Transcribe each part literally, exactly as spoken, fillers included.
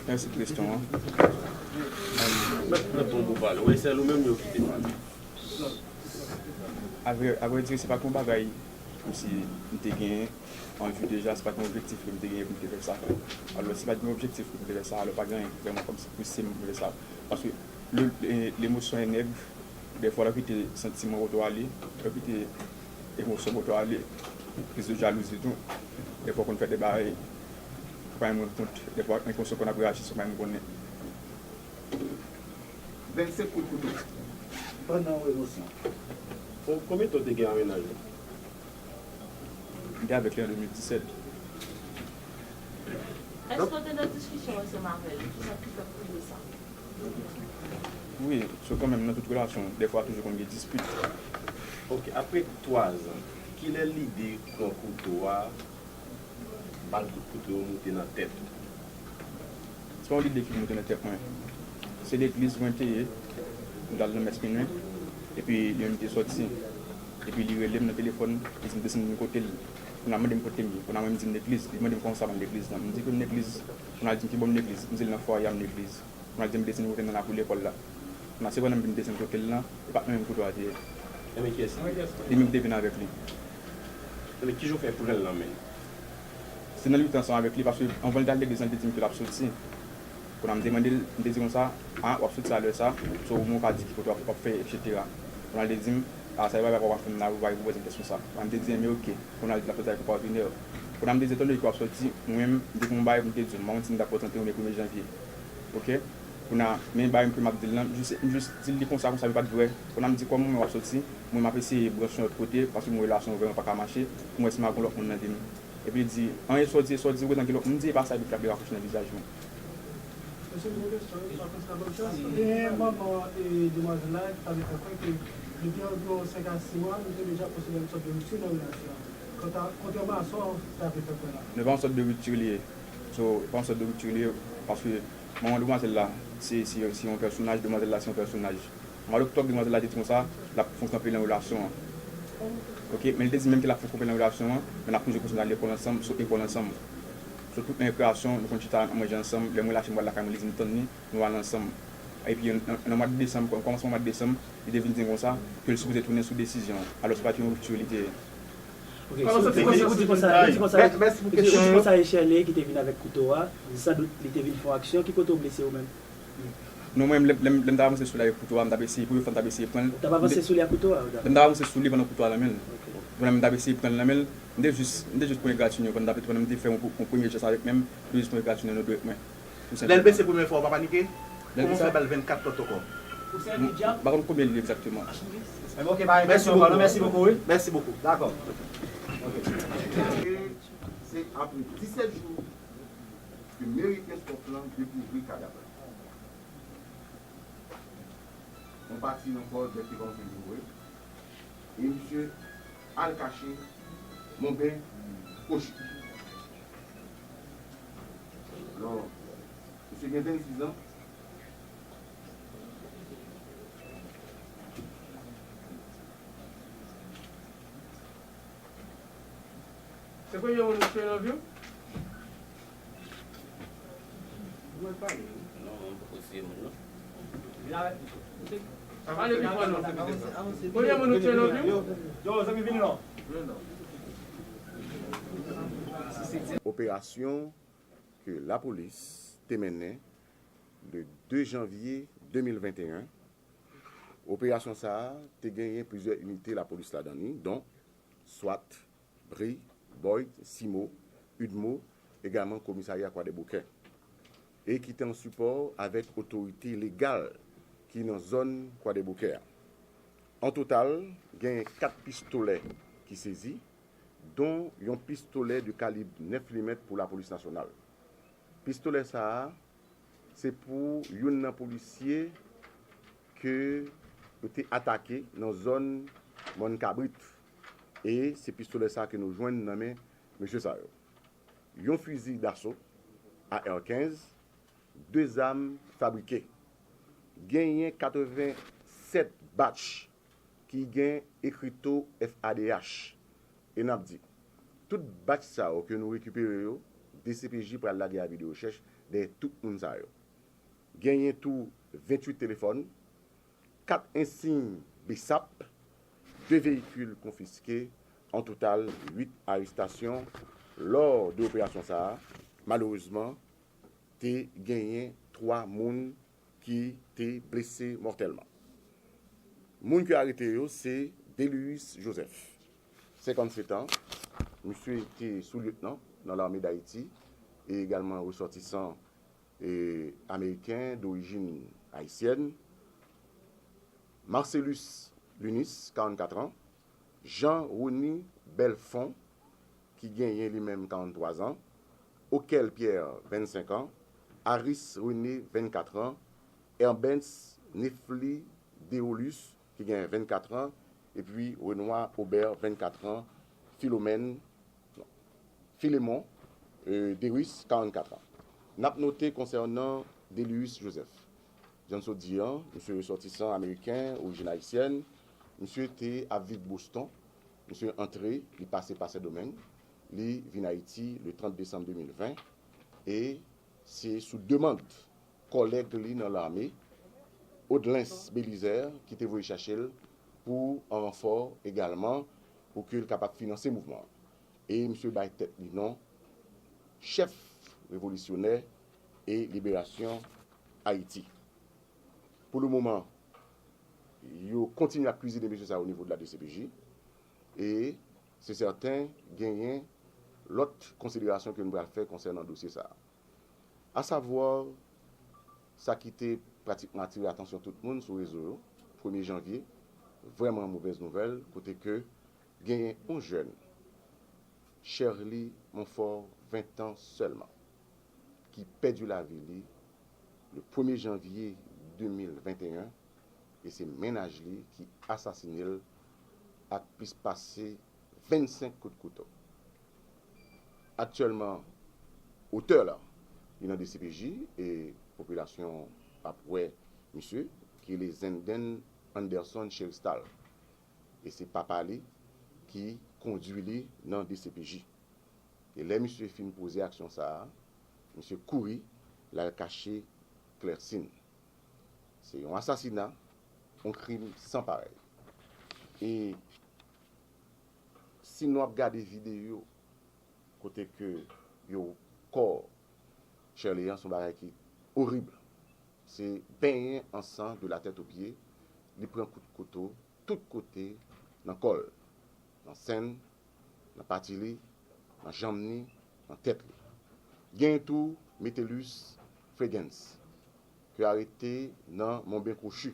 Mèsi pou kesyon an. Mèt, mèt bon pou pale. Wi, sèl ou menm yo kite pale. Avrè, avrè dire, se pa t yon bagay kòmsi m te genyen an vi deja, se pa t yon objektif ke m te genyen pou m te fè sa. Alò, si pa t yon objektif pou m te fè sa, alò pa gen anyen ki vrèman kòmsi pouse m pou m fè sa. Paske le- le- lemosyon e nèg, dèfwa lè w kite santiman w ale, lè w kite emosyon w ale, kriz de jalouzi tou, dèfwa w konn fè de bagay ou pa menm rann kont, dèfwa enkonsyan w konn ap reyaji san w pa menm konnen. Vennsenk kout kouto. Pandan yon emosyon. Bon, konbyen tan w te gen an mennaj ou? M te avèk li an de mil disèt. Èske w te nan diskisyon ansanm avè l? Kisa ki fè w kriye sa? Wi, so kanmenm nan tout relasyon, dèfwa toujou konn gen dispit. Ok, apre twa zan, kilè lide pran kouto a, bal kout kouto yo moute nan tèt ou? Se pa yon lide ki moute nan tèt mwen. Se legliz mwen te ye, m t al nan mès minwi, epi li menm li te sòti. Epi li rele m nan telefòn, li di m desann vin kote l. Kounye a mande m kote m ye, kounye a mwen m di m legliz, li mande m kòman sa m legliz lan. M di ke m legliz, kounye a li di m ki bò m legliz, m di l nan fwaye a m legliz. Kounye a li di m desann kote m nan la pou lekòl la. Kounye a se pandan m vin desann kote l lan, e pa t mwen menm kouto a te ye. Ebyen kiyès li? Li menm ki te vin avèk li. Ebyen kijan w fè pran l nan men l? Se nan lite ansanm avèk li, paske anvan l te al legliz lan, li te di m ke l ap soti. Kounye a m te mande l, m te di konsa, a, w ap soti a lè sa, so ou menm ou ka di ki kote w ap, w ap fè, etsetera. Kounye a l te di m, a, sa e pa bagay w ap fè m la, ou pa repoze m kèsyon sa. Kounye a m te di, enben oke. Kounye a l di l ap soti avèk yon patnè. Kounye a m te di, etan done ke w ap soti, mwen menm, m te gen yon bagay pou m te di w, m pa konn si m t ap pòte l ou men premye janvye. Oke? Kounye a, men bagay ke m ap di l lan, m jis, m jis di l li konsa, konsa, men pa t vrè. Kounye a m di, kòm mwen w ap soti, mwen m ap eseye branche yon lòt kote, paske mwen relasyon vrèman pa ka mache, pou m wè si m a gon lòt moun nan vi m. Epi li di, anyen sa w di, sa w di, ou gentan gen lòt moun, m di, e pa sa, epi l frape raproche nan vizaj mwen. Mesye, m gen yon kesyon, wi, pa konsa, pa konsa. Gen manman e demwazèl la ki ta vle fè kwè ke depi anviwon senk a sis mwa, nou te deja konsidere yon sòt de ripti nan relasyon an. Kontra-, kontrèman a sa w ta vle fè kwè la. Non, e pa yon sòt de ripti li ye. So, e pa yon sòt de ripti li ye, paske manman demwazèl la, se, se, se yon pèsonaj, demwazèl la, se yon pèsonaj. Mwa doktòb, demwazèl la te di konsa, l ap fè yon kanpe nan relasyon an. Oke, men li te di menm ke l ap fè yon kanpe nan relasyon an, men n ap toujou kontinye al lekòl ansanm, sot lekòl ansanm. So, tout nan rekreasyon, nou konn chita, n ap manje ansanm, lè mwen lache m pral lakay mwen, li di m tann li, nou al ansanm. Epi, nan, nan mwa de desanm, kòm, kòmansman mwa de desanm, li te vin di m konsa, ke l sipoze tounen sou desizyon an. Alò, se pa t yon ripti li te ye. Ok, so, ou di konsa, ou di konsa, Mèsi pou kesyon yo. Konsa e Shirley ki te vin avèk kouto a, sandout li te vin fè yon aksyon, ki kote w blese ou menm? Non, mwen, lè, lè, lè m t ap avanse sou li avèk kouto a, m t ap eseye, premye fwa m t ap eseye pran l. Ou t ap avanse sou li ak kouto a? Lè m t ap avanse sou li pandan kouto a nan men l. Pandan m t ap eseye pran l nan men l, m te jis, m te jis pran egratignan pandan m t ap, pandan m te fè yon, yon premye jès avèk men m, m te jis pran egratignan nan dwèt mwen. Lè l blese premye fwa, ou pa panike? Kòman w fè ba l vennkat lòt ankò? M pa konn konbyen li egzakteman. Ok, pa gen kesyon ankò, non, mèsi bokou, wi. Mèsi bokou. Dakò. Se apre disèt jou ke meri Kenskòf lan dekouvri kadav la. Yon pati nan kò bèt te kòmanse vin vre. E misye al kache Monben Kochi. Alò, misye gen vennsis an. Se premye moun ou tchwe nan vi w? Ou mèt pale wi. Non, mwen poko tchwe moun non. Pale pi fò non. Premye moun ou tchwe nan vi w? Yo, yo, zanmi vini non. Operasyon ke lapolis te mennen le de janvye de mil venteyen. Operasyon sa a te genyen plizyè inite lapolis ladan li, don swat, bri, boyd, simo, udmo, egalman komisarya Kwadèboukè, e ki te an sipò avèk otorite legal ki nan zòn Kwadèboukè a. An total, genyen kat pistolè ki sezi, don yon pistolè de kalib nèf milimèt pou lapolis nasyonal. Pistolè sa a, se pou youn nan polisye ke yo te atake nan zòn Mòn Kabrit. E se pistolè sa a ke nou jwenn nan men mesye sa yo. Yon fizi daso, A R kenz, de zam fabrike. Genyen katrevensèt batch ki gen ekrito F A D H. E n ap di, tout batch sa yo ke nou rekipere yo, D C P J pral lage avi de rechèch dèyè tout moun sa yo. Genyen tou venntuit telefòn, kat ensiy B S A P, de veyikil konfiske, an total uit arestasyon. Lò de operasyon sa a, malerezman, te genyen twa moun ki te blese mòtèlman. Moun ki arete yo se Delius Joseph, senkannset an, misye te sou-lyetnan nan Lame Dayiti e egalman resòtisan e ameriken dorijin ayisyèn. Marcelus Lunis, karannkat an, Jean Rony Belfond, ki genyen li menm karannntwa zan, Okel Pierre, vennsenk an, Aris René, vennkat an, Herbens Nefli Deolus, ki genyen vennkat an, epi Renoir Aubert, vennkat an, Philomène, non, Philemon euh, Deris, karannkat an. N ap note konsènan Delius Joseph. Jan n sot di an, misye resòtisan ameriken, orijin ayisyèn, misye te ap viv Boston, misye antre, li pase pa Sendomeng, li vin Ayiti le trant desanm de mil ven, e se sou demann kòlèg li nan lame, Odlens Belizaire, ki te voye chache l pou an ranfò egalman, pou ke l kapab finanse mouvman an. E misye bay tèt li non chèf revolisyonè e liberasyon Ayiti. Pou le moman, yo kontinye ap kwizine mesye sa yo o nivo de la D C P J, e se sèten genyen lòt konsiderasyon ke nou pral fè konsènan dosye sa a. Asavwa, sa ki te pratikman atire atansyon tout moun sou rezo yo, premye janvye, vrèman movèz nouvèl, kote ke genyen yon jèn, Sherly Monfort, ven an sèlman, ki pèdi lavi li le premye janvye de mil venteyen, e se mennaj li ki asasine l ak plis pase vennsenk kout kouto. Aktyèlman, otè la, li nan D C P J e popilasyon ap wè misye, ki rele Zenden Anderson Cheristal. E se papa li ki kondui li nan D C P J. E lè misye fin poze aksyon sa a, misye kouri, l al kache Klèsin. Se yon asasina, yon krim san parèy. E si nou ap gade videyo kote ke yo kò Sherly an, se yon bagay ki orib. Se benyen an san de la tèt o pye, li pran kout kouto tout kote nan kò l, nan sen l, nan pati li, nan janm ni, nan tèt li. Gen tou Metellus Fregens, ke arete nan Monben Kwochi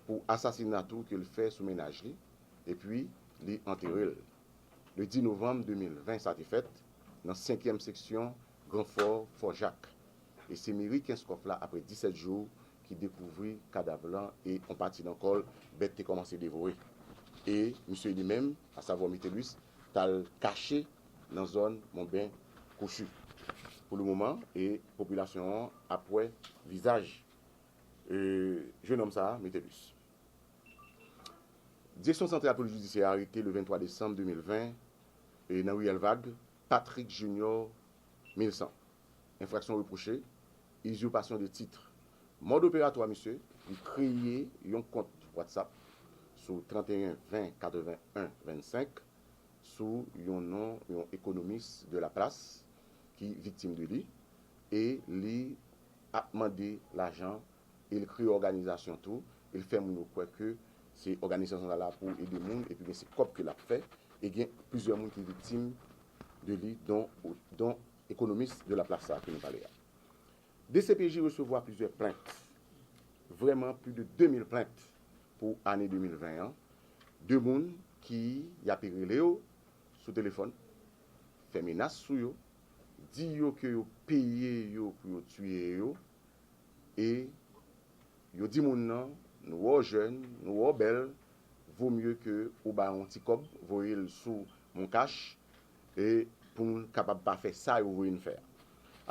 pou asasina tou ke l fè sou mennaj li, epi li antere l. Le dis novanm de mil ven sa te fèt, nan senkyèm seksyon Gran Fò, Fò Jak. E se meri Kenskòf la, apre disèt jou, ki dekouvri kadav lan e yon pati nan kò l, bèt te kòmanse devore. E misye li menm, asavwa Metellus, t al kache nan zòn Monben Kwochi. Pou le moman, e popilasyon an ap wè vizaj e jennonm sa a, Metellus. Direksyon Santral Polis Jidisyè arete le venntwa desanm de mil ven e nan riyèl Vag, Patrick Junior Milsan. Enfraksyon repwoche, izipasyon de tit. Mòd operatwa misye, li kreye yon kont WhatsApp sou trannteyen ven katreven en vennsenk sou yon non yon ekonomis de Laplas ki viktim de li, e li ap mande lajan, e l kreye òganizasyon tou, e l fè moun yo kwè ke se òganizasyon sa la pou ede moun, epi byen se kòb ke l ap fè, e gen plizyè moun ki viktim de li, don, don ekonomis de Laplas sa ke nou pale a. D C P J resevwa plizyè plent, vrèman plis de de mil plent pou ane de mil ven an, de moun ki y ape rele yo sou telefòn, fè menas sou yo, di yo ke yo peye yo pou yo tiye yo, e yo di moun nan, nou wè w jèn, nou wè w bèl, vo mye ke ou ba yon ti kòb, voye l sou Moncash, e pou n kapab pa fè sa yo voye n fè a.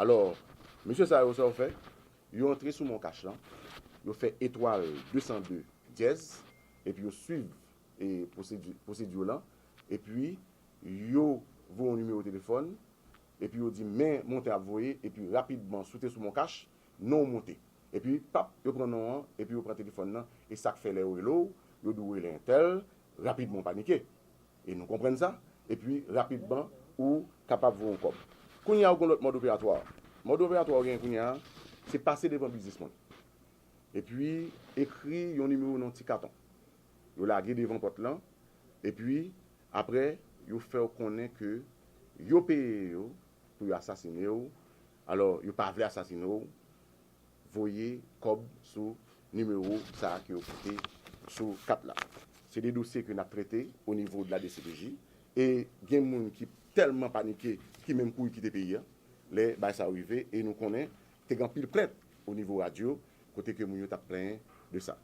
Alò, mesye sa yo, sa yo fè, yo antre sou Moncash lan, yo fè etwal de san de dyèz, epi yo swiv e pwosedi, pwosedi lan, epi yo voye yon nimewo telefòn, epi yo di men montan ap voye, epi rapidman si w te sou MonCash, non w monte. Epi pap, yo pran non an, epi yo pran telefòn nan, e sa k fè lè yo rele w, yo di w rele entèl, rapidman w panike. E nou konprann sa, epi rapidman ou kapab voye yon kòb. Kounye a ou gen lòt mòd operatwa. Mòd operatwa ou gen kounye a, se pase devan biznisman. Epi ekri yon nimewo nan ti katon. Yo lage devan pòt lan, epi apre yo fè w konnen ke yo peye yo pou yo asasine w. Alò, yo pa vle asasine w, voye kòb sou nimewo sa a ke yo kite sou kat la. Se de dosye ke n ap trete o nivo de la D C P J. E gen moun ki tèlman panike, ki menm kouri kite peyi a, lè bagay sa yo rive. E nou konnen, te gen anpil plent o nivo radyo, kote ke moun yo t ap plenyen de sa.